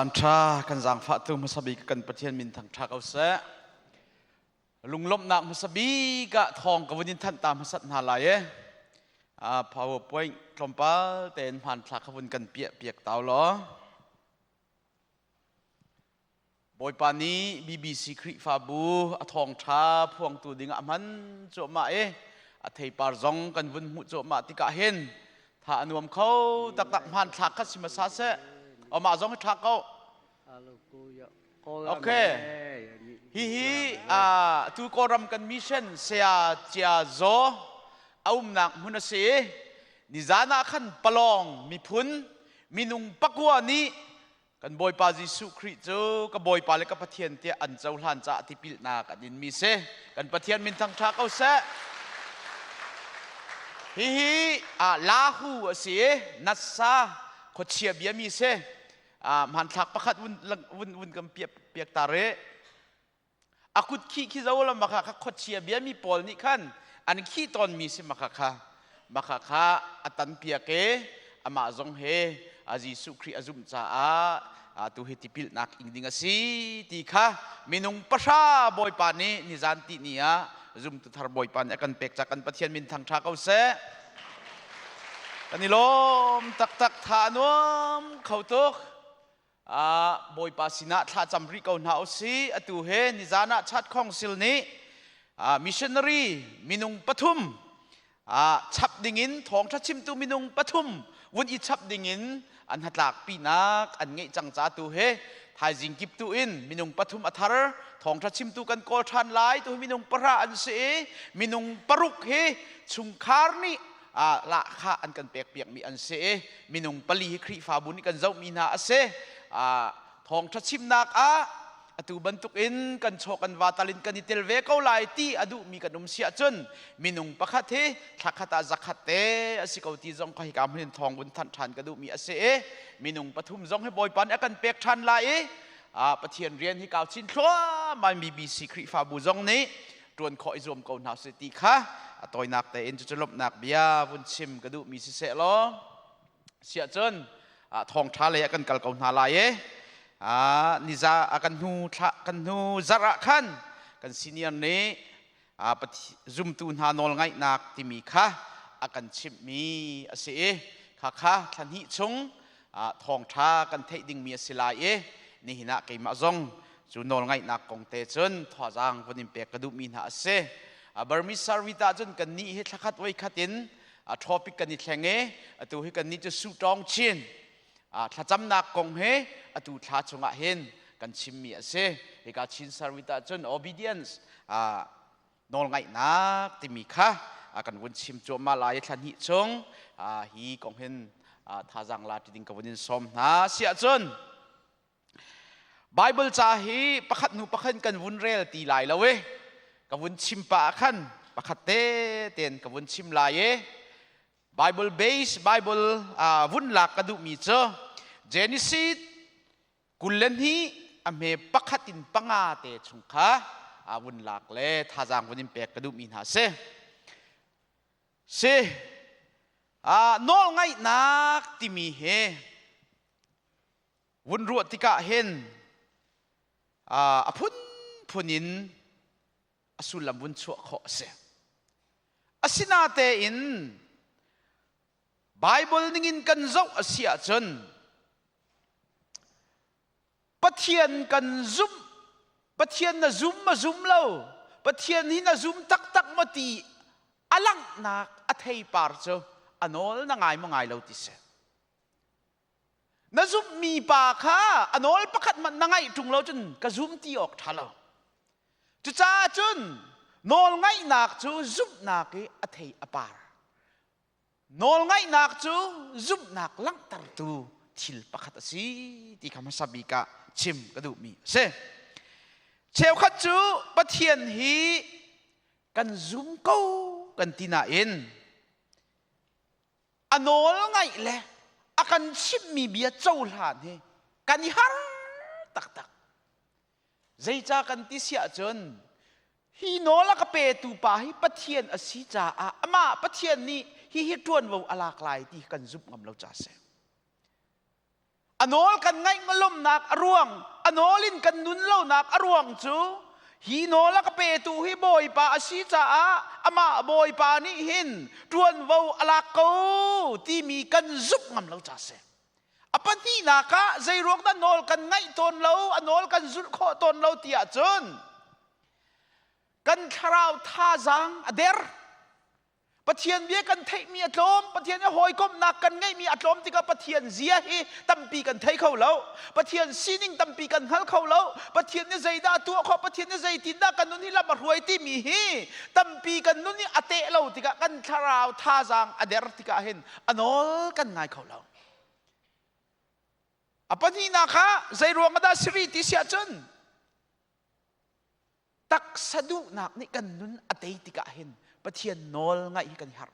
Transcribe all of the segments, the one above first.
Ṭha kan zaangfahtu hmasa bik kan Pathian min thangṭha ko seh. Lunglawmhnak hmasa bik ah thawng ka vun in thanh ta hmasat hna lai e. PowerPoint tlawmpal tein hmanthlak ka vun kan piah piak tau law. Bawipa nih BBC Khrihfabu a thawngṭha phuangtu ding ah a hman cuahmah i a theipar zong kan vun hmuh cuahmah tikah hin tha a nuam kho taktak. Hmanthlak kha si hmasa seh. Amah zong hi ṭha ko. Okay. Hihi tu Kawlram kan mission Saya Cia Zaw a umnak hmun a si i nizan ah khan Palong miphun minung pakua nih kan Bawipa Jesuh Khrih cu ka Bawipa le ka Pathian tiah an cohlan caah tipilnak an inmi si. Kan Pathian min thangṭha ko seh. Hihi Lahu a si i Nassa khuachia biami si. Hmanthlak pakhat vun, vun, vun kan piak, piak ta rih. A kut khih khi zo la maka kha khuachia biami pawl nih khan an khih tawnmi si maka kha maka kha a tan piak i amah zong he a Jesuh Khrih a zumh caah tu hi tipilnak ing ding a si ti kha minung pahra Bawipa nih nizan ti ni ah zumtu thar Bawipa nih a kan pek ca kan Pathian min thangṭha ko seh. Kan i lawm taktak, tha a nuam kho tuk. Bawipa sinah thlacam rih ko hna usih. Atu he nizan ah Chat Khongsil nih missionary minung pathum chap dingin, thawngṭha chimtu minung pathum vun i chap dingin an hnatlak pinak an ngeih cang ca tu he thaizing kip tu in minung pathum a thar thawngṭha chimtu kan kawl ṭhan lai. Tu hi minung pahra an si i minung paruk hi chungkhar nih lahkhah an kan pekpiakmi an si i minung pali hi Khrihfabu nih kan zohmi hna a si. Thawngṭha chimnak ah atu bantuk in kan chaw kan va tal in kan i tel ve ko lai ti a duhmi kan um si ahcun minung pakhat hi thla khat ah zakhat te a si ko ti zong kha hika hmun in thawng vun thanh ṭhan ka duhmi a si i minung pathum zong hi Bawipa nih a kan pek ṭhan lai i Pathian rian hi kau chin thluahmah BBC Khrihfabu zong nih ṭuan khawh i zuam ko hna usih ti kha a tawinak tein cucu lawmhnak bia vun chim ka duhmi siseh law siah cun thawngṭha lei ah kan kal ko hna lai i niza kan hnu thla kan hnu zarh ah khan kan senior nih zumtu hna nawl ngaihnak timi kha a kan chimhmi a si i kha kha thla hnih chung thawngṭha kan theih dingmi a si lai i nihin ah keimah zong cu nawlngaihnak kong te cun thazaang vun in pek ka duhmi hna a si. Burmese Service ah cun kan nih hi thlakhat voi khat in topic kan i thleng i atu hi kan nih cu Sutawng Chin thlacamnak kong he atu thla chungah hin kan chimmi a si. Hika Chin Service ah cun obedience, nawlngaihnak timi kha kan vun chim cuahmah lai i thla hnih chung hi kong hin thazaang la ti ding ka vun in sawm hna. Siah cun Bible ca hi pakhat hnu pakhat kan vun rel ti lai lo i ka vun chim pah ah khan pakhat te tein ka vun chim lai i Bible base Bible vun lak ka duhmi cu Genesis 22 a hme pakhat in panga te chung kha vun lak le thazaang vun in pek ka duhmi hna si. Si nawlngaihnak timi hi vun ruah tikah hin a phunphun in a sullam vun chuah khawh a si. Asinatein Bible ningin kan zoh a si ahcun Pathian kan zumh, Pathian na zum ma zum lo, Pathian hi na zum taktak maw ti a langhnak a theipar cu a nawl na ngai maw ngai lo ti si. Na zumhmi pa kha a nawl pakhat hmanh na ngaih ṭung lo cun ka zum ti awk ṭha lo. Cucaah cun nawlngaihnak cu zumhnak i a thei a par. Nawlngaihnak cu zumhnak langhtertu thil pakhat a si ti kha hmasa bik ah chim ka duhmi a si. Cheukhat cu Pathian hi kan zum ko kan ti nain a nawl ngaih le a kan chimhmi bia cohlan hi kan i har taktak. Zeicah kan ti siah cun hi nawl a ka petu pa hi Pathian a si caah amah Pathian nih hihi ṭuanvo a lak lai ti kan zumh ngam lo ca si. A nawl kan ngaih ngalomnak a ruang, a nawl in kan nun lonak a ruang cu hi nawl a ka petu hi Bawipa a si caah amah Bawipa nih hin ṭuanvo a lak ko timi kan zumh ngam lo ca si. A pahnihnak ah zeiruang dah nawl kan ngaih tawn lo, a nawl kan zulh khawh tawn lo ti ahcun kan thlarau thazaang a der. Pathian bia kan theihmi a tlawm, Pathian he hawikomhnak kan ngeihmi a tlawm tikah Pathian zia hi tampi kan thei kho lo. Pathian sining tampi kan hngal kho lo. Pathian nih zeidah a tuah khawh, Pathian nih zeitindah kan nun hi lam a hruai timi hi tampi kan nun hi a teh lo tikah kan thlarau thazaang a der tikah hin a nawl kan ngai kho lo. A pahnihnak ah zeiruang ah dah siri ti si ahcun Taksa duhnak nih kan nun a tei tikah hin Pathian nawl ngaih hi kan i harh.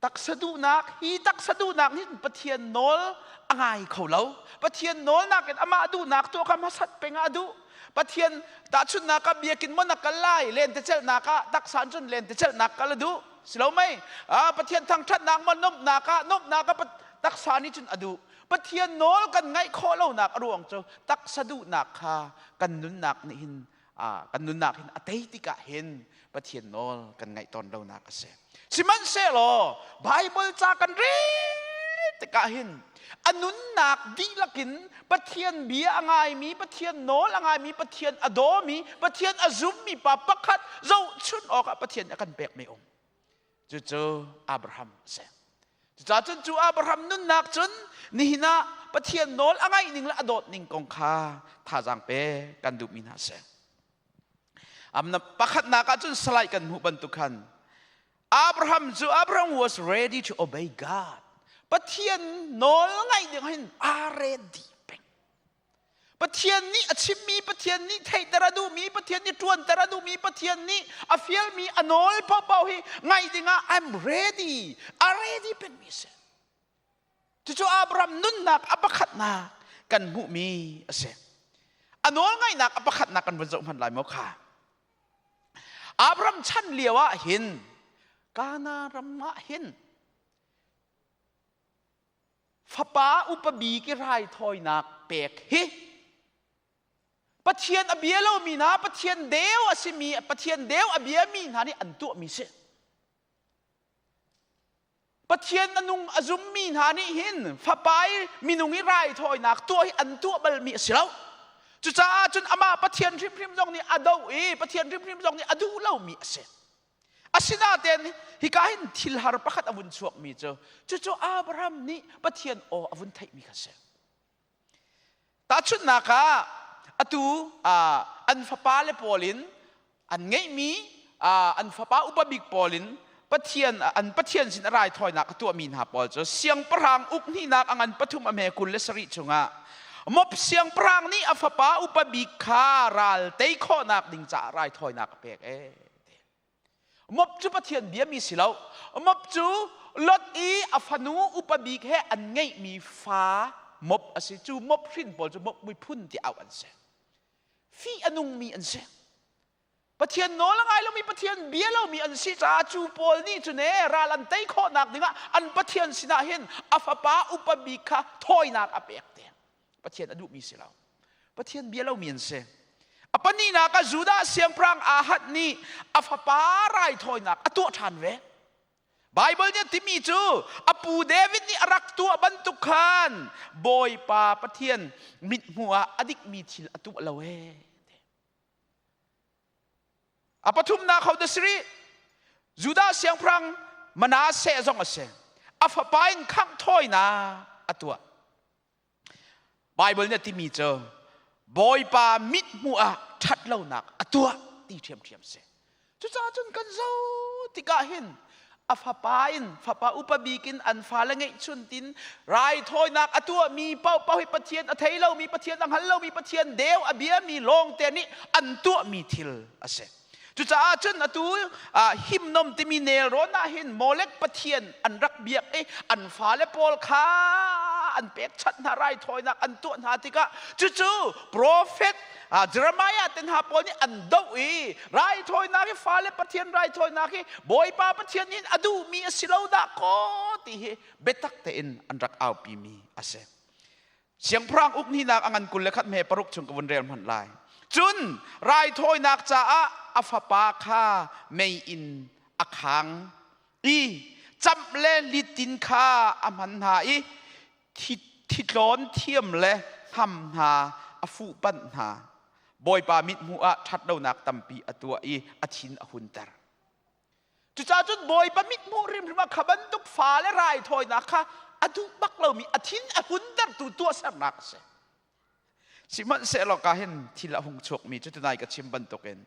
Taksa duhnak hi taksa duhnak nih Pathian nawl a ngai kho lo. Pathian nawl nakin amah duhnak tuah kha hmasat peng ah a duh. Pathian tahchunhnak ah biakinn maw na kal lai lentecelhnak ah taksa cun lentecelhnak kal a duh. Si lo mei? Ah, Pathian thangṭhatnak maw nuamhnak ah nuamhnak ah taksa nih cun a duh. Pathian nawl kan ngaih khawh lonak a ruang cu taksa duhnak kha kan nunnak nih hin kan nunnak hin a tei tikah hin Pathian nawl kan ngaih tawn lonak a si. Sihmanhsehlaw Bible ca kan rel tikah hin a nunnak dihlak in Pathian bia a ngaimi, Pathian nawl a ngaimi, Pathian a dawmi, Pathian a zummi pa pakhat zohchun awkah Pathian a kan pekmi um. Cucu Abraham a si. Cucaah cun cu Abraham nunnak cun nihin ah Pathian nawl a ngaih ning le a dawt ning kong kha thazaang pe kan duhmi hna a si. Amna pakhatnak ah cun salai kan hmuh bantuk khan Abraham cu Abraham was ready to obey God. Pathian nawl ngaih ding hin aa ready peng. Pathian nih a chimmi, Pathian nih theihter a duhmi, Pathian nih ṭuanter a duhmi, Pathian nih a fialmi, a nawl paohpaoh hi ngaih dingah I'm ready. A ready pengmi a si. Cucu Abraham nunnak a pakhatnak kan hmuhmi a si. A nawl ngaihnak a pakhatnak kan vun zoh hmanh lai maw kha. Abraham chan lio ah hin Kana ram ah hin Fapa upa bik i raithawinak pek hi Pathian a bia lomi hna, Pathian deu a simi, Pathian deu a biami hna nih an tuahmi si. Pathian a nung a zummi hna nih hin fapa i minung i raithawinak tuah hi an tuah balmi a si lo. Cucaah cun amah Pathian hrimhrim zong nih a doh i Pathian hrimhrim zong nih a duh lomi a si. Asinain hika hin thil har pakhat a vun chuakmi cu cucu Abraham nih Pathian aw a vun theihmi kha a si. Tahchunhnak ah atu an fapale pawl in an ngeihmi an fapa upa bik pawl in Pathian an Pathian sin a raithawinak a tuahmi hna pawl cu siangpahrang uk hnihnak a ngan pathum a hme 27 chungah Mop siangpahrang nih a fapa upa bik kha ral tei khawhnak ding caah raithawinak a pek ee. Mop cu Pathian biami si lo. Mop cu Lot i a fanu upa bik he an ngeihmi fa mop a si. Cu mop hrin pawl cu mop miphun ti auh an si. Fih a nungmi an si. Pathian nawl a ngai lomi Pathian bia lomi an si caah cu pawl nih cun ee ral an tei khawhnak dingah an Pathian sinah hin a fapa upa bik kha thawinak a pek te. Pathian a duhmi si lo. Pathian bia lomi an si. A pahnihnak ah Judah siangpahrang Ahad nih a fapa raithawinak a tuah ṭhan ve. Baibal nih a timi cu a pu David nih a rak tuah bantuk khan Bawipa Pathian mithmuh ah a dikmi thil a tuah lo ee. A pathumnak ho da siri Judah siangpahrang Manasseh zong a si. A fapa in khangh thawinak a tuah. Baibal nih a timi cu Bawipa mithmuh ah ṭhatlonak a tuah ti ṭhiamṭhiam si. Cucaah cun kan zoh tikah hin a fapa in fapa upa bik in an fale ngeihchun tin raithawinak a tuahmi paohpaoh hi Pathian a thei lomi Pathian a hngal lomi Pathian deu a biami lawngte nih an tuahmi thil a si. Cucaah cun atu himnom timi nelrawn ah hin Molek pathian an rak biak i an fale pawl kha an pekchanh hna raithawinak an tuah hna tikah cucu profet Jeremiah te hna pawl nih an doh i raithawinak hi fale pathian raithawinak hi Bawipa Pathian nih a duhmi a si lo dah kaw. ti hi biatak tein an rak aupi mi a si. Siangpahrang uk hninak a ngan 21 hme paruk chung ka vun rel hmanh lai. Cun raithawinak caah a fapa kha mei in a khang i camh le litin kha a hman hna i thitlawn thiam le hnam hna a fuhpanh hna. Bawipa mithmuh ah ṭhatlonak tampi a tuah i a thin a hunter. Cucaah cun Bawipa mithmuh hrimhrim ah kha bantuk fa le raithawinak kha a duh bak lomi a thin a huntertu tuahsernak a si. Sihmanhsehlaw ka hin thil a hung chuakmi cu tunai ka chim bantukin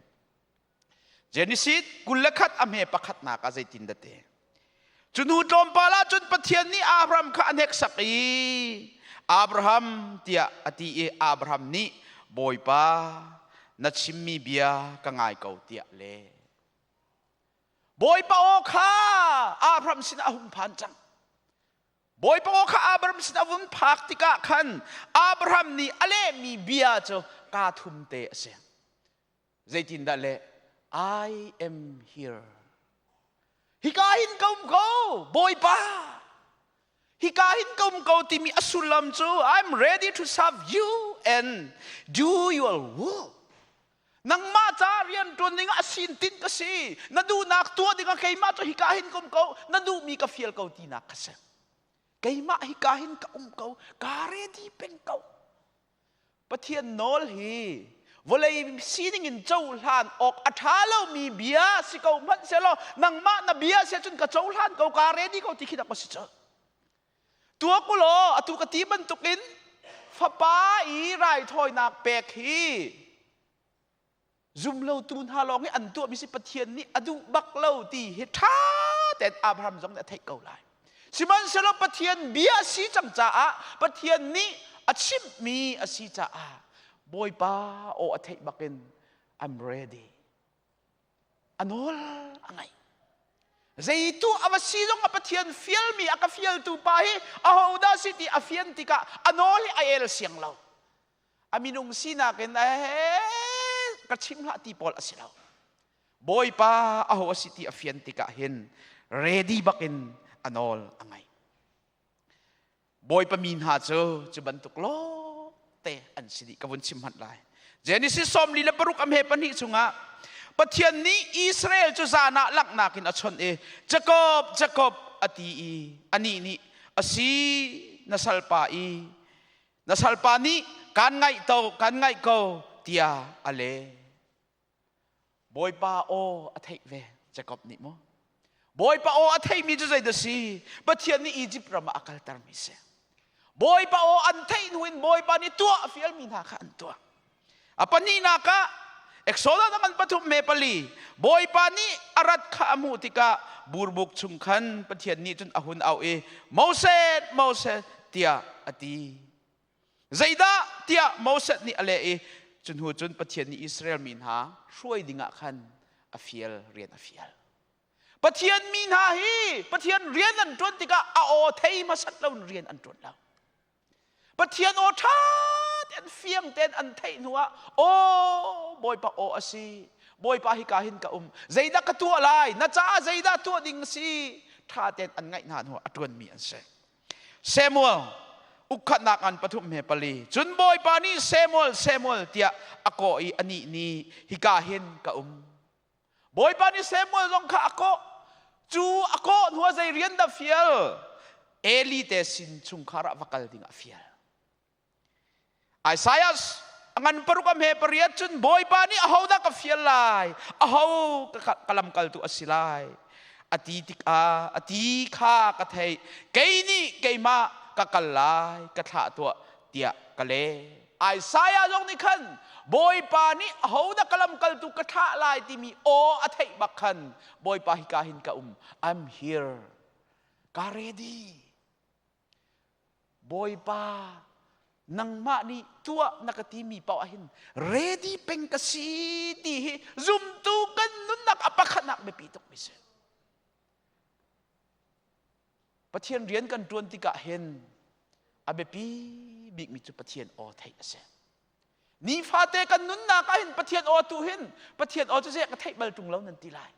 Genesis 21 a hme pakhatnak ah zeitin dah ti? Cu hnu tlawmpal ah cun Pathian nih Abraham kha a hneksak i Abraham tiah a ti i Abraham nih Bawipa na chimmi bia ka ngai ko tiah le Bawipa aw kha Abraham sinah a hung phan cang. Bawipa aw kha Abraham sinah a vun phak tikah khan Abraham nih a lehmi bia cu kaa thum te a si. Zeitindah le I am here. Hika hin ka um ko, Bawipa. Hika hin ka um ko timi a sullam cu I'm ready to serve you and do your will. Nangmah ca rian ṭuan ding ah a sin tin ka si. Na duhnak tuah ding ah keimah cu hika hin ka um ko. Na duhmi ka fial ko tinak ka si. Keimah hika hin ka um ko. Ka ready peng ko. Pathian nawl hi vawlei sining in cohlan awk a ṭha lomi bia si ko hmanh sehlaw nangmah na bia si ahcun ka cohlan ko ka ready ko ti khi dah ka si cu. Tuak u law atu ka ti bantukin fapa i raithawinak pek hi zumlotu hna lawng hi an tuahmi si Pathian nih a duh bak lo ti hi ṭha tein Abraham zong nih a theih ko lai. Sihmanhsehlaw Pathian bia a si cang caah Pathian nih a chimhmi a si caah Bawipa aw a theih bakin I'm ready. A nawl a ngaih. Zeitu a va si zong a Pathian fialmi a ka fialtu pa hi ahodah si ti a fian tikah a nawl hi a el siang lo. A minung sinak in eh ka chim hlah ti pawl a si lo. Bawipa aho a si ti a fian tikah hin ready bakin a nawl a ngaih. Bawipa mi hna cu cu bantuk lawngte an si dih ka vun chim hmanh lai. Genesis 46 a hme pahnih chungah Pathian nih Israel cu zan ah langhnak in a chawnh i Jacob Jacob a ti i anih nih a si na salpa i na salpa nih kan ngaih to kan ngaih ko tiah a leh. Bawipa aw a theih ve Jacob nih mu. Bawipa aw a theihmi cu zeidah si? Pathian nih Egypt ram ah a kaltermi si. Bawipa aw an theih hnu in Bawipa nih tuah a fialmi hna kha an tuah. A pahnihnak ah Exodus a ngan pathum me pali Bawipa nih a rat kha a hmuh tikah burbuk chung khan Pathian nih cun a hun auh i Moses Moses tiah a ti. Zeidah tiah Moses nih a leh i cu hnu cun Pathian nih Israel mi hna hruai dingah khan a fial rian a fial. Pathian mi hna hi Pathian rian an ṭuan tikah a aw thei hmasat lo in rian an ṭuan lo. Pathian aw ṭha tein fiang tein an theih hnuah aw Bawipa aw a si Bawipa hika hin ka um zeidah ka tuah lai na caah zeidah tuah ding a si ṭha tein an ngaih hna hnuah a ṭuanmi an si. Samuel ukkhatnak an pathum he pali cun Bawipa nih Samuel Samuel tiah a kawh i anih nih hika hin ka um Bawipa nih Samuel zong kha a kawh cu a kawh hnu ah zei rian dah fial Eli te sin chungkhar ah va kal ding ah fial Isaiah a ngan paruk a hme pariat cun Bawipa nih ahodah ka fial lai aho ka lamkaltu a si lai a ti tikah a ti kha ka theih kei nih keimah ka kal lai ka thlah tuah tiah ka leh Isaiah zong nih khan Bawipa nih ahodah ka lamkaltu ka thlah lai timi aw a theih bak khan Bawipa hika hin ka um I'm here ka ready Bawipa nangmah nih tuah na ka timi paoh ah hin ready peng ka si ti hi zumtu kan nunnak a pakhatnak biapi tuk mi si. Pathian rian kan ṭuan tikah hin a biapi bikmi cu Pathian aw theih a si. Nifate kan nunnak ah hin Pathian aw tu hin Pathian aw cu zei ka theih bal ṭung lo nan ti lai.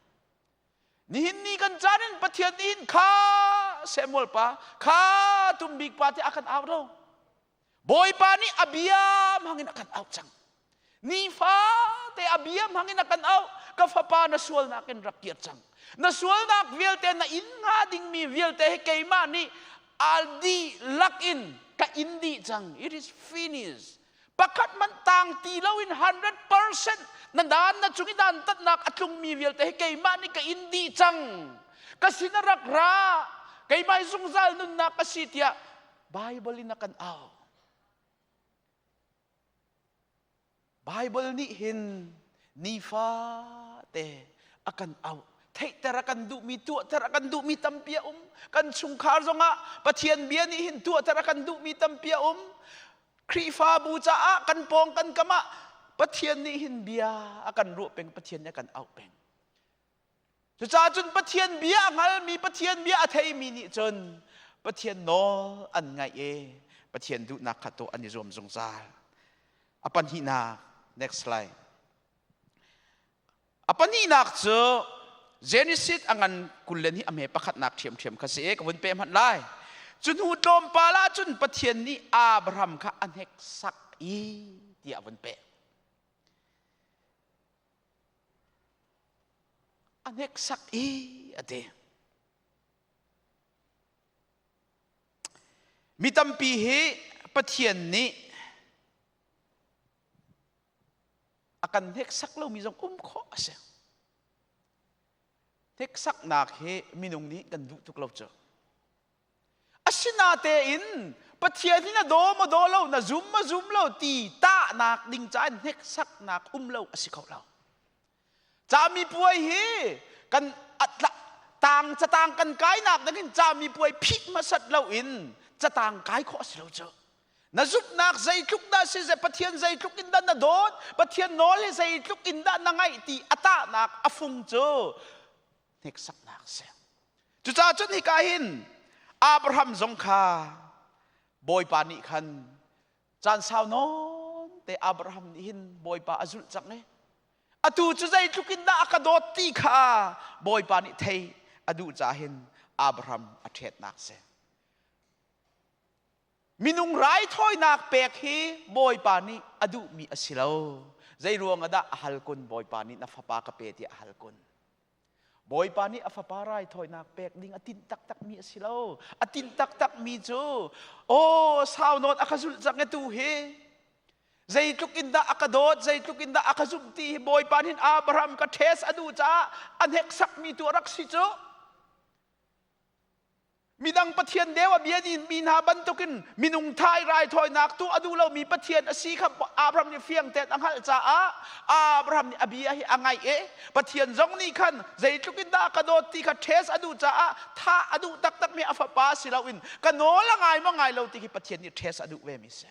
Nihin ni kan caan in Pathian nih hin kha Samuel pa, kha tumbik pa ti a kan au lo. Bawipa nih a bia hmangin a kan auh cang. Nifate a bia hmangin a kan auh. Ka fapa na sualnak in rak kir cang. Na sualnak vialte na in hnga dingmi vialte hi keimah nih al dihlak in ka in dih cang. It is finished. Pakhat man tang ti loin 100% na dan na cung i dan tatnak a tlungmi vialte hi keimah nih ka in dih cang. Ka sin a rak ra. Keimah hi zungzal nunnak ka si tiah Bible in a kan au. Bible nih hin nifate a kan auh. Theihter a kan duhmi, tuahter a kan duhmi tampi a um. Kan chungkhar zongah Pathian bia nih hin tuahter a kan duhmi tampi a um. Khrihfabu caah kan pawng kan kam ah Pathian nih hin bia a kan ruah peng, Pathian nih a kan auh peng. Cucaah cun Pathian bia a hngalmi, Pathian bia a theimi nih cun Pathian nawl an ngaih i Pathian duhnak kha tuah an i zuam zungzal. A pahnihnak, next slide. A pahnihnak cu Genesis a ngan 20 le hnih a hme pakhatnak ṭhiamṭhiam kha si i ka vun peh hmanh lai. Cu hnu tlawmpal ah cun Pathian nih Abraham kha a hneksak i tiah a vun peh. A hneksak i a ti. Mi tampi hi Pathian nih a kan hneksak lomi zong um khawh a si. Hneksaknak hi minung nih kan duh tuk lo cu. Asinatein Pathian hi na daw maw daw lo, na zum maw zum lo ti tahnak ding caah hneksaknak um lo a si kho lo. Cami puai hi kan tang catang kan kainak ding in cami puai phit hmasat lo in catang kai khawh a si lo cu. Na zumhnak zeitluk dah si Pathian zeitluk in dah na dawt, Pathian nawl hi zeitluk in dah na ngaih ti a tahnak a fung cu hneksaknak a si. Cucaah cun hika hin Abraham zong kha Bawipa nih khan caan sau nawn te Abraham nih hin Bawipa a zulh cang i atu cu zeitluk in dah a ka dawt ti kha Bawipa nih thei a duh caah hin Abraham a ṭhetnak si. Minung raithawinak pek hi Bawipa nih a duhmi a si lo. Zei ruang ah dah a hal kun Bawipa nih na fapa ka pe tiah a hal kun. Bawipa nih a fapa raithawinak pek ding a tinh taktakmi a si lo. A tinh taktakmi cu aw sau nawn a ka zulh cang e tu hi. Zeitluk in dah a ka dawt, zeitluk in dah a ka zumh ti hi Bawipa nih Abraham ka test a duh caah a hneksakmi tu a rak si cu. Midang Pathian deu a bia mi hna bantukin minung thai raithawinak tu a duh lomi Pathian a si kha Abraham nih fiang tein a hngalh caah Abraham nih a bia hi a ngaih i Pathian zong nih khan zeitluk in dah ka dawt ti kha test a duh caah thah a duh taktakmi a fapa si loin ka nawl a ngai maw ngai lo ti khi Pathian nih test a duh ve mi si.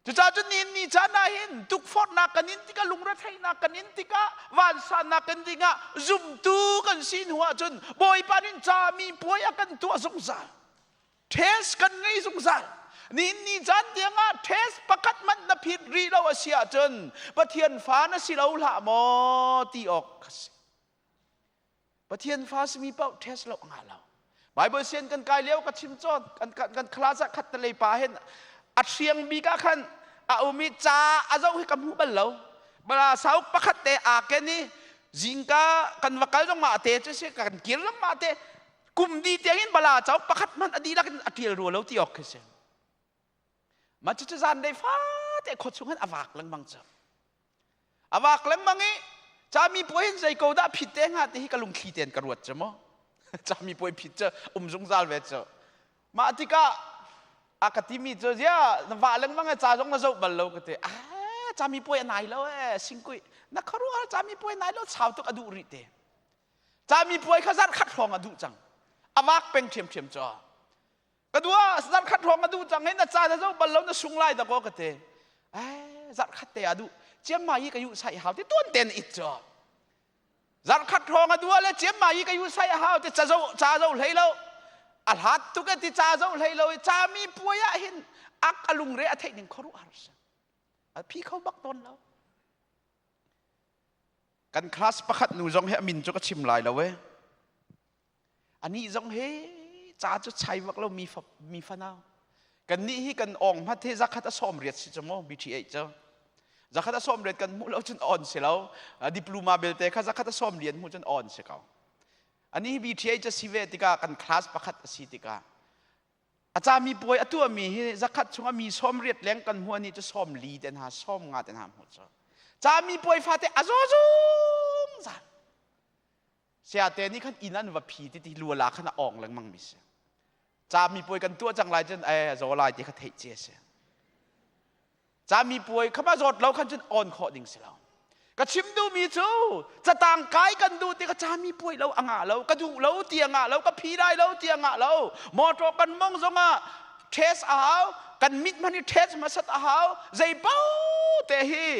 Cucaah cun nihin ni caan ah hin tukforhnak kan in tikah lungretheihnak kan in tikah vansannak kan dingah zumtu kan si hnu ahcun Bawipa nih cami puai a kan tuah zungzal. Test kan ngei zungzal. Nihin ni caan tiangah test pakhat hmanh na phit rih lo a si ahcun Pathian fa na si lo hlah maw ti awk a si. Pathian fa simi paoh test lo a ngah lo. Bible sian kan kai lio ka chim cawn kan kan class ah khat te pa hin a hriang bik ah khan a um i ca a zoh hi ka hmu bal lo. Bala sauk pakhat te aa ken i zingka kan va kal zong ma te cu si kan kir zong ma te kum di tiang in bala cauk pakhat hmanh a dihlak in a tial rua lo ti awk khi si. Mah cucu zanlei fate khua chung hin a vak lengmang cu. A vak lengmang i cami puai hin zei ko dah phit te hnga ti hi ka lungthli tein ka ruat cu mu. Cami puai phit cu um zungzal ve cu. Mah tikah a ka timi cu zia na vah lengmang e ca zong na zoh bal lo ka ti. Ah cami puai a nai lo e singkui na khuaruah cami puai nai lo sau tuk a duh rih te. Cami puai kha zarh khat hrawng a duh cang. A vak peng ṭhiamṭhiam cu. Ka dua zarh khat hrawng a duh cang hei na ca na zoh bal lo na sung lai dakaw ka ti. Eh zarh khat te a duh. Chiang Mai i ka yuh sai hau ti tuan ten it cu. Zarh khat hrawng a dua le Chiang Mai i ka yuh sai hau ti ca zoh ca zoh hlei lo. A hlat tuk e ti ca zoh hlei lo i ca mi puai ah hin ak a lungre a theih ning khuaruah har si. A phi kho bak tawn lo. Kan class pakhat nu zong hi a min cu ka chim lai lo e. Anih zong he ca cu chai bak lo mi fa, mi fanau. Kan nih hi kan ong hmat he zakhat a sawm riat si cu mu BTA cu. Zakhat a sawm riat kan hmuh lo cun on si lo. Diploma belte kha zakhat a sawm rian hmuh cun on si ko. Ani BTA cu si ve tikah kan class pakhat a si tikah a cami puai a tuahmi hi zakhat chung a mi 80 leng kan hmuh ni cu 40 te hna 50 te hna hmuh cu cami puai fate a zaw zungzal Sayate nih khan inn an va phi ti ti luala khan a ong lengmang mi si. Cami puai kan tuah cang lai cun eh zaw lai ti kha theih cia si. Cami puai khama zawt lo khan cun on khawh ding si lo. Ka chim duhmi cu catang kai kan duh ti ka cami puai lo a ngah lo ka duh lo ti a ngah lo ka phi lai lo ti a ngah lo motor kan mong zongah test a hau kan mit hmanh i test hmasat a hau zei paoh te hi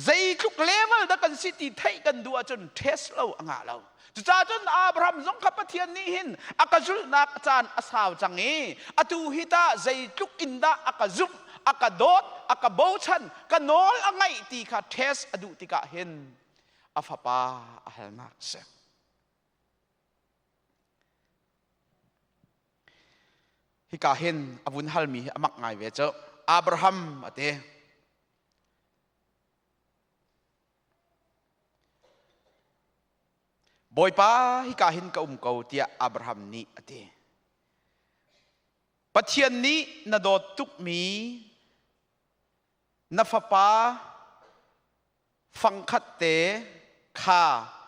zeitluk level dah kan si ti theih kan duh ahcun test lo a ngah lo cucaah cun Abraham zong kha Pathian nih hin a ka zulhnak caan a sau cang i atu hi tah zeitluk in dah a ka zumh a ka dawt a ka bochan ka nawl a ngaih ti kha test a duh tikah hin a fapa a halnak a si hika hin a vun halmi hi a mak ngai ve cu Abraham a ti Bawipa hika hin ka um ko tiah Abraham nih a ti. Pathian nih na dawt tukmi na fapa fangkhat te kha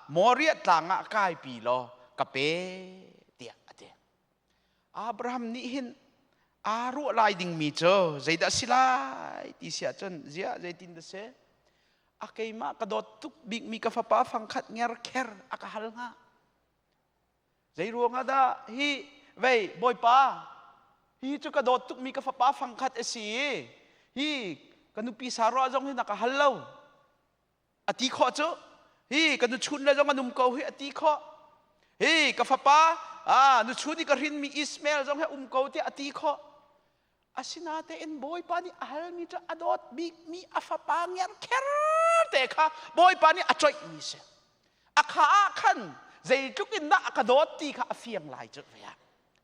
Moriah tlang ah kaipi law ka pe tiah a ti. Abraham nih hin aa ruah lai dingmi cu zeidah si lai ti si ahcun ziah zeitin dah si a keimah ka dawt tuk bikmi ka fapa fangkhat nger kher a ka hal hnga zei ruangah dah hi vei bawipa hi cu ka dawt tukmi ka fapa fangkhat a si i hi ka nupi Sarah zong hi na ka hal lo A ti khawh cu hi ka nuchun le zong an um ko hi a ti khawh. Hi ka fapa ah nuchun i ka hrinmi Ismael zong hi um ko tiah a ti khawh. Asinatein Bawipa nih a halmi cu a dawt bikmi a fapa ngerkher te kha Bawipa nih a coihmi si. A kha ah khan zeitluk in dah a ka dawt ti kha a fiang lai cu ve ah.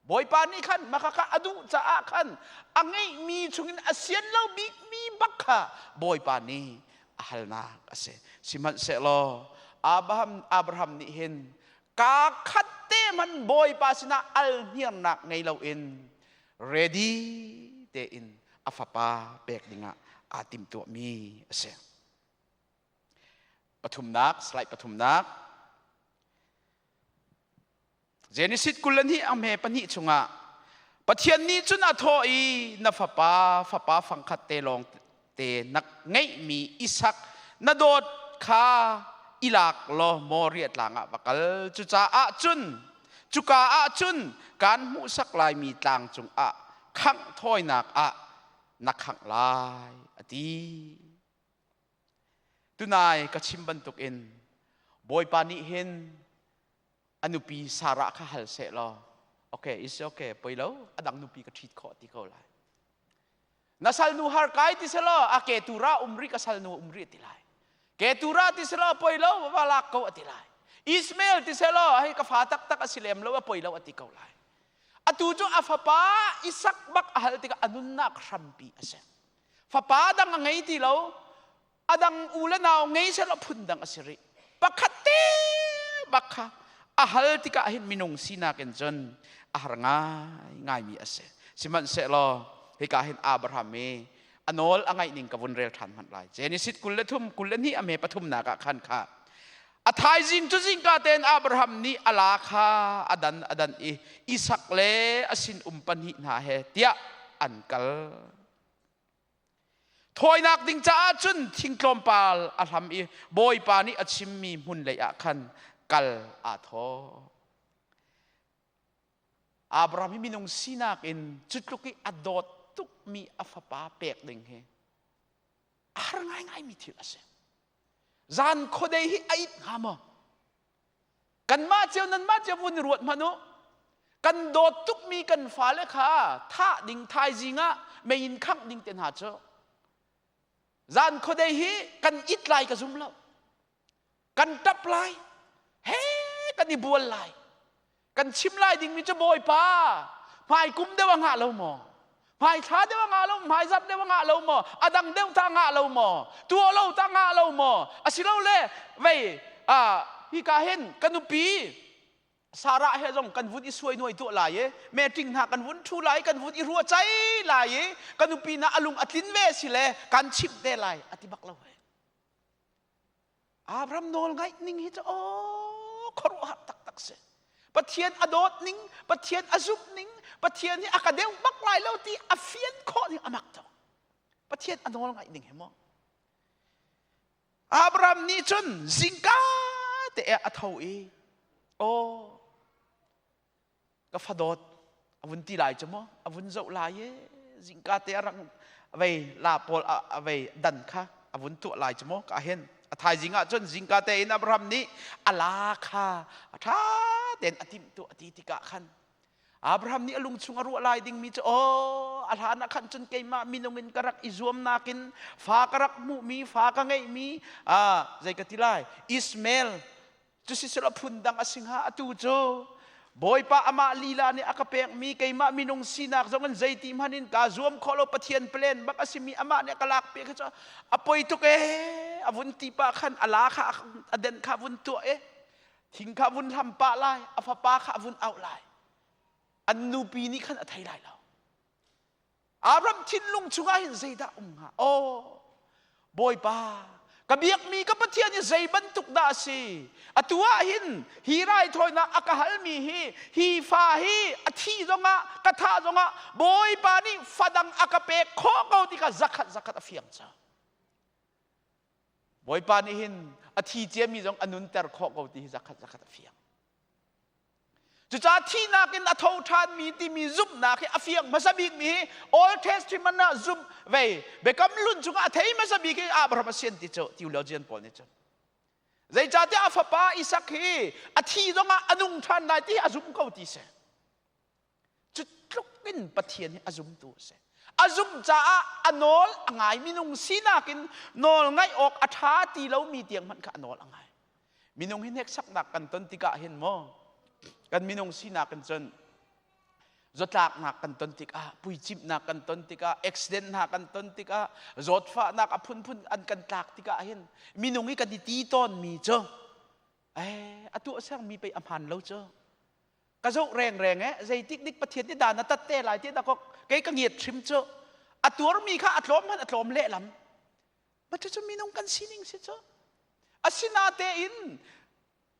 Bawipa nih khan maka kha a duh caah khan a ngeihmi chungin a sian lo bikmi bak kha Bawipa nih a halnak a si. Sihmanhsehlaw Abraham, Abraham nih hin kaa khat te hmanh Bawipa sinah alhniarnak ngei loin ready tein a fapa pek dingah aa timhtuahmi a si. Pathumnak, slide pathumnak. Genesis 22 a hme pahnih chungah Pathian nih cun a thawh i na fapa fapa fangkhat te lawng te na ngeihmi Isak na dawt kha i lak law Moriah tlang ah va kal cucaah cun cuka ah cun kaan hmuhsak laimi tlang cungah khangh thawinak ah na khangh lai a ti. Tunai ka chim bantukin Bawipa nih hin a nupi Sarah kha hal seh law okay is okay poi lo a dang nupi ka ṭhit khawh ti ko lai na salnu har kai ti selaw a ke tura um ri ka salnu um ri ti lai ke tura ti selaw poi lo va lak ko ati lai Ismael ti selaw hei ka fa taktak a si lem lo a poi lo ati ko lai atu cu a fapa Isak bak a hal tikah a nunnak hrampi a si fapa dang a ngei ti lo a dang u le nau ngei selaw phun dang a si rih pakhat te bak kha a hal tikah hin minung sinak in cun a har ngai ngaimi a si sihmanhsehlaw hika hin Abraham i a nawl a ngaih ning ka vun rel ṭhan hmanh lai Genesis 23 22 a me pathumnak ah khan kha a thaizing cu zingka tein Abraham nih a la kha a dan a dan i Isak le a sinum pahnih hna he tiah an kal Thawinak ding caah cun thing tlawmpal a hlam i Bawipa nih a chimmi hmun lei ah khan kal aa thawh. Abraham hi minung sinak in cutluk i a dawt tukmi a fapa pek ding hi a har ngaingaimi thil a si. Zan khuadei hi a it hnga maw? Kanmah cio nanmah cio vun i ruat hmanh u. Kan dawt tukmi kan fale kha thah ding thaizing ah mei in khangh ding te hna cu zan khuadei hi kan it lai ka zum lo. Kan ṭap lai. He kan i bual lai. Kan chim lai dingmi cu Bawipa hmai kum deuh a ngah lo maw? Hmai thla deuh a ngah lo, hmai zarh deuh a ngah lo maw? A dang deuh ta ngah lo maw? Tuah lo ta ngah lo maw? Asilole vei hika hin ka nupi Sarah he zong kan vun i suai nuai tuah lai i meeting hna kan vun ṭhu lai kan vun i ruah cai lai i ka nupi na a lung a tlin ve si le kan chimh te lai a ti bak lo he. Abraham nawl ngaih ning hi cu aw khuaruahhar taktak si. Pathian a dawt ning, Pathian a zumh ning, Pathian hi a ka deuh bak lai lo ti a fian khawh ning a mak tuk. Pathian a nawl ngaih ning hi mu. Abraham nih cun zingka te a tho i aw ka fadawt a vun ti lai cu maw a vun zoh lai i zingka te a rang vei la pawl a vei dan kha a vun tuah lai cu maw ka hin a thaizing ah cun zingka te in Abraham nih a la kha a ṭha tein a timhtuah a ti tikah khan Abraham nih a lung chung a ruah lai dingmi cu aw a hlan ah khan cun keimah minung in ka rak i zuamnak in fa ka rak hmuhmi fa ka ngeihmi zei ka ti lai Ismael cu siselaw phundang a si hnga atu cu Bawipa amah lila nih a ka pekmi keimah minung sinak zong in zeiti hmanh in kaa zuam khawh lo Pathian plan bak a simi amah nih a ka lak piak cu a poi tuk ee a vun ti pah khan a la kha a den kha vun tuah e thing kha vun hlam pah lai a fapa kha a vun auh lai an nupi nih khan a thei lai lo Abraham thinlung chungah hin zeidah um hnga? Aw, Bawipa, ka biakmi ka Pathian hi zei bantuk dah a si? Atu ah hin hi raithawinak a ka halmi hi hi fa hi a thi zongah ka thah zongah Bawipa nih fadang a ka pek khawh ko ti kha zakhat zakhat a fiang cang. Bawipa nih hin a thi ciami zong a nunter khawh ko ti hi zakhat zakhat a fiang. Cucaah thihnak in a tho ṭhanmi timi zumhnak hi a fiang hmasa bikmi hi Old Testament ah zumh vei biakam hlun chungah a thei hmasa bik hi Abraham a sian ti cu theologian pawl nih cun. Zeicahtiah a fapa Isak hi a thi zongah a nung ṭhan lai ti hi a zum ko ti si. Cu tluk in Pathian hi a zumtu a si. A zumh caah a nawl a ngai minung sinak in nawl ngaih awk a ṭha ti lomi tiang hmanh kha a nawl a ngai. Minung hi hneksaknak kan ton tikah hin maw kan minung sinak in cun zawtlaknak kan ton tikah puicimhnak kan ton tikah accident hna kan ton tikah zawtfahnak a phunphun an kan tlak tikah hin minung hi kan i ti tawnmi cu eh a tuah sermi pei a hmaan lo cu ka zoh rengreng eh zeitik dik Pathian nih dan a tat te lai ti dah kei ka ngiat hrim cu a tuarmi kha a tlawm hmanh a tlawm lehlam Ma cucu minung kan sining si cu. Asinatein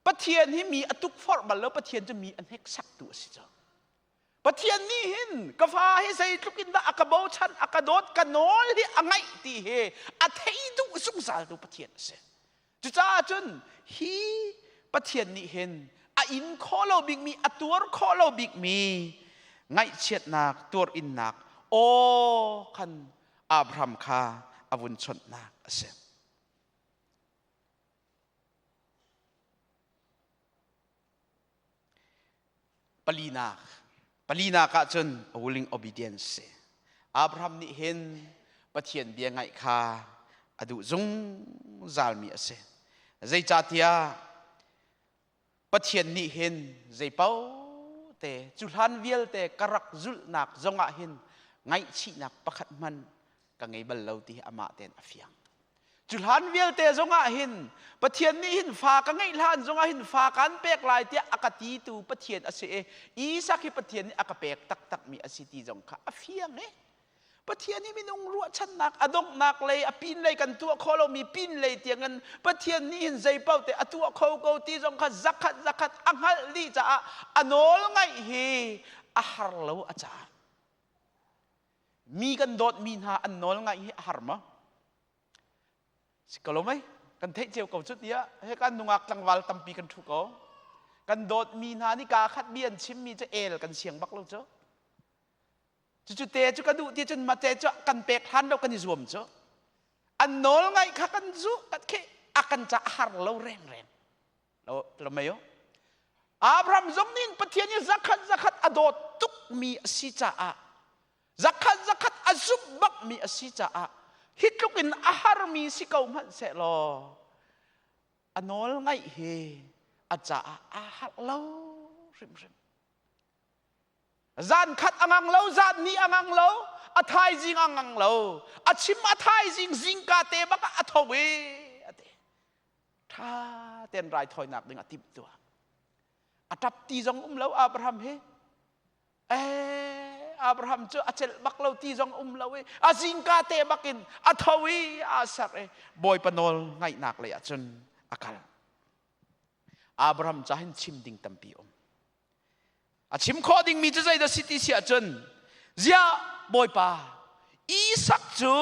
Pathian hi mi a tukforh bal lo Pathian cu mi a hneksaktu a si cu. Pathian nih hin ka fa hi zeitluk in dah a ka bochan a ka dawt ka nawl hi a ngaih ti hi a thei duh zungzaltu Pathian a si. Cucaah cun hi Pathian nih hin a in khawh lo bikmi a tuar khawh lo bikmi ngaihchiatnak tuarinnak aw khan Abraham kha a vun chawnhnak a si. Palinak palinak ah cun a willing obedience si. Abraham nih hin Pathian bia ngaih kha a duh zungzalmi a si. Zeicahtiah Pathian nih hin zeipaoh te cu hlan vialte ka rak zulhnak zongah hin ngaihchihnak pakhat hmanh ka ngei bal lo ti hi amah tein a fiang. Cu hlan vialte zongah hin Pathian nih hin fa ka ngeih hlan zongah hin fa kan pek lai tiah a ka titu Pathian a si i Isak hi Pathian nih a ka pek taktakmi a si ti zong kha a fiang i Pathian hi minung ruahchannak a donghnak lei a pin lei kan tuah khawh lomi pin lei tiangin Pathian nih hin zei paoh te a tuah kho ko ti zong kha zakhat zakhat a hngalh dih caah a nawl ngaih hi a har lo a caah Mi kan dawtmi hna an nawl ngaih hi a har maw? Si ko lo mei? Kan theih cio ko cu tiah he kan nungak tlangval tampi kan ṭhu ko. Kan dawtmi hna nih kaa khat bia an chimmi cu el kan siang bak lo cu. Cucu te cu ka duh ti cun mate cu kan pek hlan lo kan i zuam cu. An nawl ngaih kha kan zuh kan khi a kan ca a har lo rengreng. Lo mei Abraham zong nih Pathian i zakhat zakhat a dawt tukmi a si caah zakhat zakhat a zumh bakmi a si caah hi tluk in a harmi si ko hmanh sehlaw a nawl ngaih hi a caah aa harh lo hrimhrim. Zan khat a ngang lo, zan ni a ngang lo, a thaizing a ngang lo. A chim a thaizing zingka te bak ah a tho i a ti. Tha ten raithawinak ding a timh tuah. A tap ti zong um lo Abraham hi. Eh, Abraham cu a celh bak lo ti zong um lo i a zingka te bak in a tho i aa ser i Bawipa nawl ngaihnak lei ah cun a kal. Abraham ca hin chim ding tampi um. A chim khawh dingmi cu zeidah si ti si ahcun ziah Bawipa Isak cu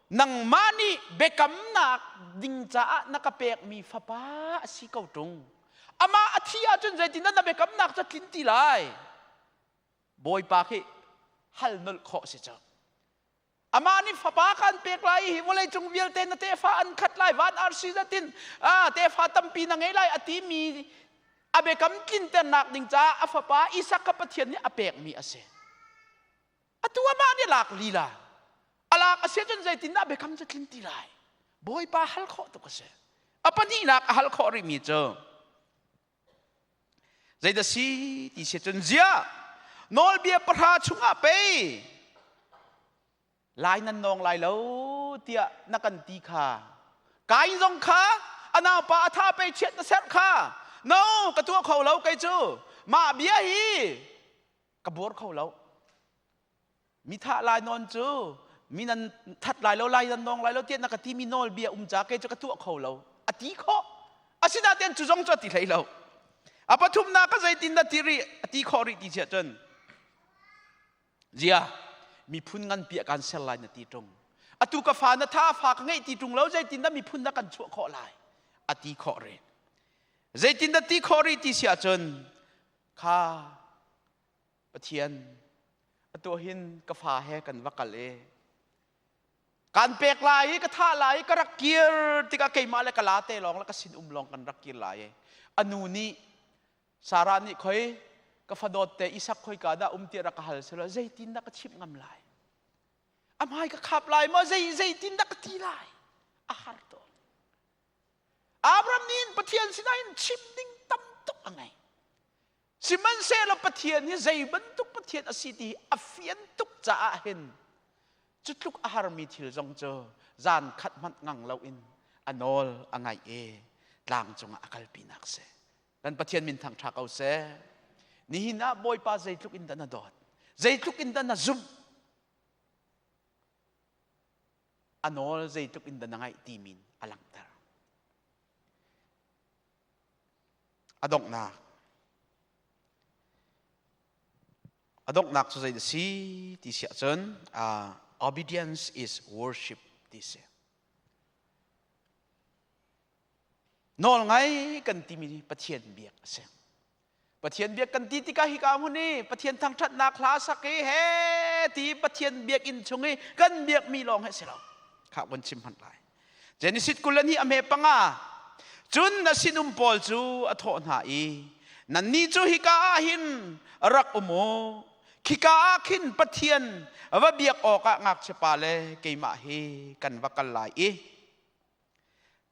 nangmah nih biakamnak ding caah na ka pekmi fapa a si ko ṭung. Amah a thih ahcun zeitindah na biakamnak cu a tlin ti lai? Bawipa khi hal nolh khawh si cu. Amah nih fapa kan pek lai i hi vawleicung vialte na tefa an khat lai van arsi zatin tefa tampi na ngei lai a timi a biakam tlinternak ding caah a fapa Isak kha Pathian nih a pekmi a si. Atu amah nih lak lila. A lak a si ahcun zeitindah biakam cu tlin ti lai? Bawipa hal khawh tuk a si. A pahnihnak a hal khawh rihmi cu Zeidah si ti si cun ziah nawlbia pahra chungah pei lai nan nawng lai lo tiah na kan ti kha Kain zong kha a naupa a tha pei chiat na serh kha no ka tuah kho lo kei cu mah bia hi ka buar kho lo Mi thah lai nawn cu mi nan that lai lo lai nan nawng lai lo tiah na ka timi nawlbia um ca kei cu ka tuah kho lo a ti khawh asinain cu zong cu a ti hlei lo a pathumnak ka zeitin na ti rih a ti khawh rih ti siah cun zia miphun ngan piah kan ser lai na ti ṭung atu ka fa na tha fa ka ngeih ti ṭung lo zeitin dah miphun na kan chuah khawh lai a ti khawh rih zeitin dah ti khawh rih ti siah cun kha Pathian atu hin ka fa he kan va kal i kan pek lai i ka thah lai i ka rak kir tikah keimah le ka la te lawng le ka sin um lawng kan rak kir lai i a nu nih Sarah nih khoi ka fadawt te Isak khoi ka dah um tiah rak ka hal selaw zeitin dah ka chimh ngam lai a hmai ka khap lai maw zei zeitin dah ka ti lai a har tuk Abraham nih Pathian sinah in chim ding tam tuk a ngei Sihmanhsehlaw Pathian hi zei bantuk Pathian a si ti hi a fian tuk caah hin cu tluk a harmi thil zong cu zan khat hmanh ngang loin a nawl a ngaih i tlang cungah a kalpinak si. Kan Pathian min thangṭha ko seh. Nihin ah Bawipa zeitluk in dah na dawt? Zeitluk in dah na zumh? A nawl zeitluk in dah na ngaih ti min a langhter. A donghnak. A donghnak cu zei a si ti si ahcun uh, obedience is worship ti si. Nawl ngai kan timi Pathian biak a si. Pathian biak kan ti tikah hika hmun i Pathian thangṭhatnak hla sak i he ti Pathian biakinn chung i kan biakmi lawng hi a si lo. Kha von chim hmanh lai. Genesis 22 a hme panga cun na sinum pawl cu a thawh hna i nannih cu hika ah hin rak um u khika ah khin Pathian va biak awkah ngakchiapa le keimah hi kan va kal lai i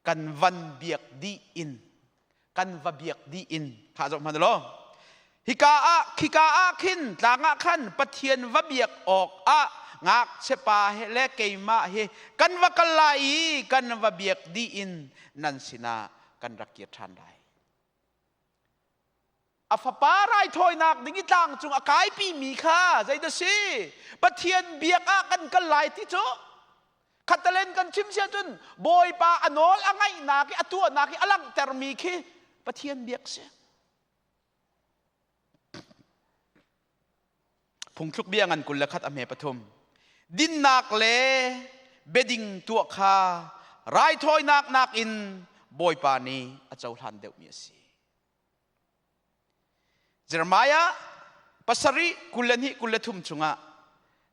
kan van biak dih in kan va biak dih in kha zoh hmanh law hika ah khika ah khin tlang ah khan Pathian va biak awk ah ngakchia pa he le keimah hi kan va kal lai i kan va biak dih in nan sinah kan rak kir ṭhan lai a fapa raithawinak ding i tlang cung a kaipi mi kha zeidah si Pathian biak ah kan kal lai ti cu khatalen kan chim sia cun Bawipa a nawl a ngaihnak i a tuahnak i a langhtermi khi Pathian biak si Phungthluk bia ngan 21 a hme pathum dinnak le biading tuah kha raithawinak nakin Bawipa nih a cohlan deuhmi a si Jeremiah pasarih 22 23 chungah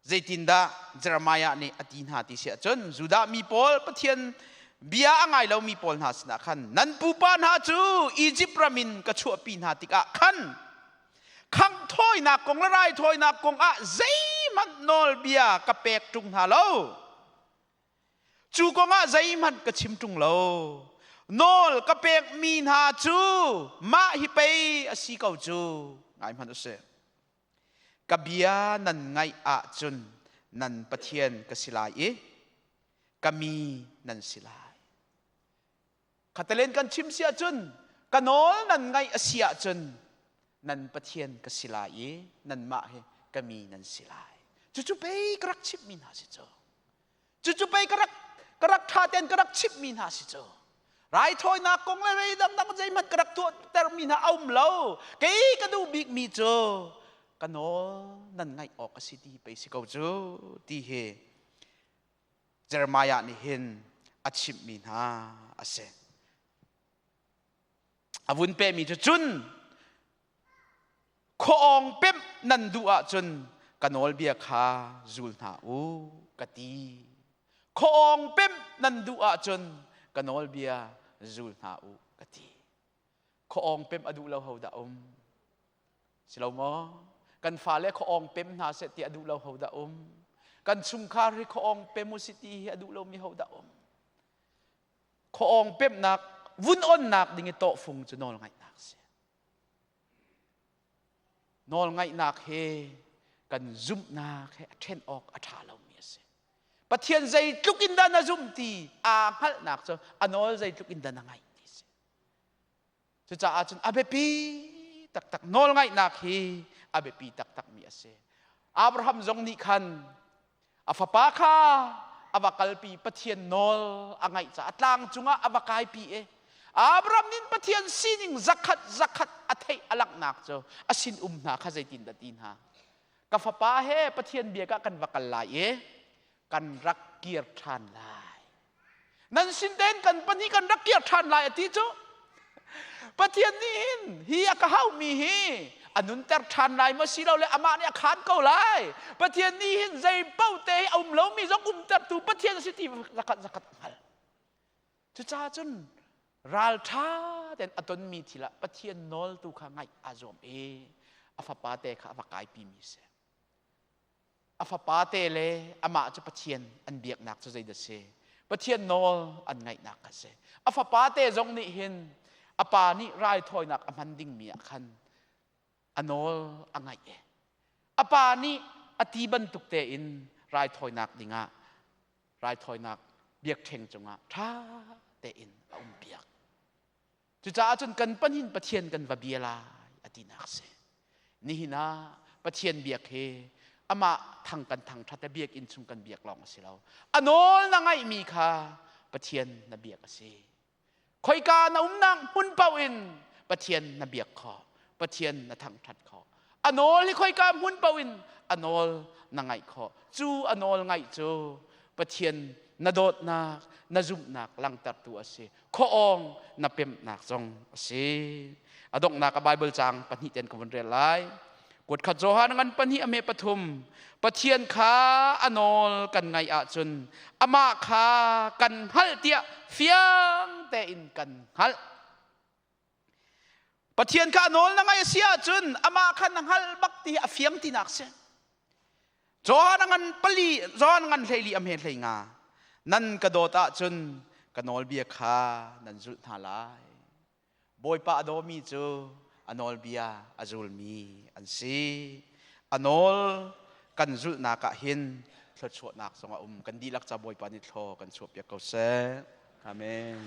zeitindah Jeremiah nih a ti hna ti si ahcun Judah mi pawl Pathian bia a ngai lomi pawl hna sinah khan nan pupa hna cu Izipt ram in ka chuahpi hna tikah khan khangh thawinak kong le raithawinak kong ah zeihmanh nawlbia ka pek ṭung hna lo Cu kongah zeihmanh ka chim ṭung lo. Nawl ka pekmi hna cu mah hi pei a si ko cu. Ngai hmanh u sih. Ka bia nan ngaih ahcun nan Pathian ka si lai i ka mi nan si lai. Khatelen kan chim si ahcun ka nawl nan ngaih a si ahcun nan Pathian ka si lai i nanmah hi ka mi nan si lai. Cucu pei ka rak chimhmi hna si cu. Cucu pei ka rak ka rak ṭha tein ka rak chimhmi hna si cu. Raithawinak kong le rei dangdang zeihmanh ka rak tuahtermi hna a um lo. Kei ka duh bikmi cu ka nawl nan ngaih awk a si ti pei si ko cu ti hi Jeremiah nih hin a chimhmi hna a si. A vun pehmi cu cun khuaawng pemh nan duh ahcun ka nawlbia kha zul hna u ka ti. Khuaawng pemh nan duh ahcun ka nawlbia zul hna u ka ti. Khuaawng pemh a duh lo ho dah um? Si lo maw? Kan fale khuaawng pem hna seh ti a duh lo ho dah um? Kan chungkhar hi khuaawng pem u si ti hi a duh lomi ho dah um? Khuaawng pemhnak vun onnak ding i tawhfung cu nawlngaihnak si. Nawlngaihnak he kan zumhnak he a ṭhen awk a ṭha lomi a si. Pathian zeitluk in dah na zumh ti aa hngalhnak cu a nawl zeitluk in dah na ngaih ti si. Cucaah cun a biapi taktak nawlngaihnak hi a biapi taktakmi a si. Abraham zong nih khan a fapa kha a va kalpi Pathian nawl a ngaih caah tlang cungah a va kaipi i Abraham nih Pathian sining zakhat zakhat a theih a langhnak cu a sin um hna kha zeitindah ti hna ka fapa he Pathian bia ah kan va kal lai i kan rak kir ṭhan lai nan sin tein kan pahnih kan rak kir ṭhan lai a ti cu Pathian nih hin hi a ka haumi hi a nunter ṭhan lai maw si lo le amah nih a khaan ko lai Pathian nih hin zei paoh te hi a um lomi zong umtertu Pathian a si ti zakhat zakhat a hngal cucaah cun ralṭha tein a tonmi thil ah Pathian nawl tu kha ngaih aa zuam i a fapa te kha a va kaipimi si A fapate le amah cu Pathian an biaknak cu zeidah si? Pathian nawl an ngaihnak kha si. A fapate zong nih hin a pa nih raithawinak a hman dingmi ah khan a nawl a ngaih i a pa nih a ti bantuk tein raithawinak dingah raithawinak biakṭheng cungah ṭha tein a um piak. Cucaah cun kan panin Pathian kan va bia lai a tinak si. Nihin ah Pathian biak hi amah thang kan thang ṭhat le biakinn chung kan biak lawng a si lo. A nawl na ngaihmi kha Pathian na biak a si. Khoika na umnak hmun paoh in Pathian na biak khawh. Pathian na thangṭhat khawh. A nawl hi khoika hmun paoh in a nawl na ngaih khawh. Cu a nawl ngaih cu Pathian na dawtnak, na zumhnak langhtertu a si. Khuaawng na pemhnak zong a si. A donghnak a Bible caang pahnih ten ka vun rel lai. Kuat khat Johan ngan pahnih a me pathum. Pathian kha a nawl kan ngaih ahcun amah kha kan hngalh tiah fiang tein kan hngalh. Pathian kha a nawl na ngaih a si ahcun amah kha na hngal bak ti a fiang tinak si. Johan ngan pali Johan ngan hleili a hme hlei nga nan ka dawt ahcun ka nawlbia kha nan zulh hna lai. Bawipa a dawmi cu a nawlbia a zulmi an si. A nawl kan zulhnak ah hin thluachuahnak zong a um. Kan dihlak ca Bawipa nih thlaw kan chuahpiak ko seh. Amen.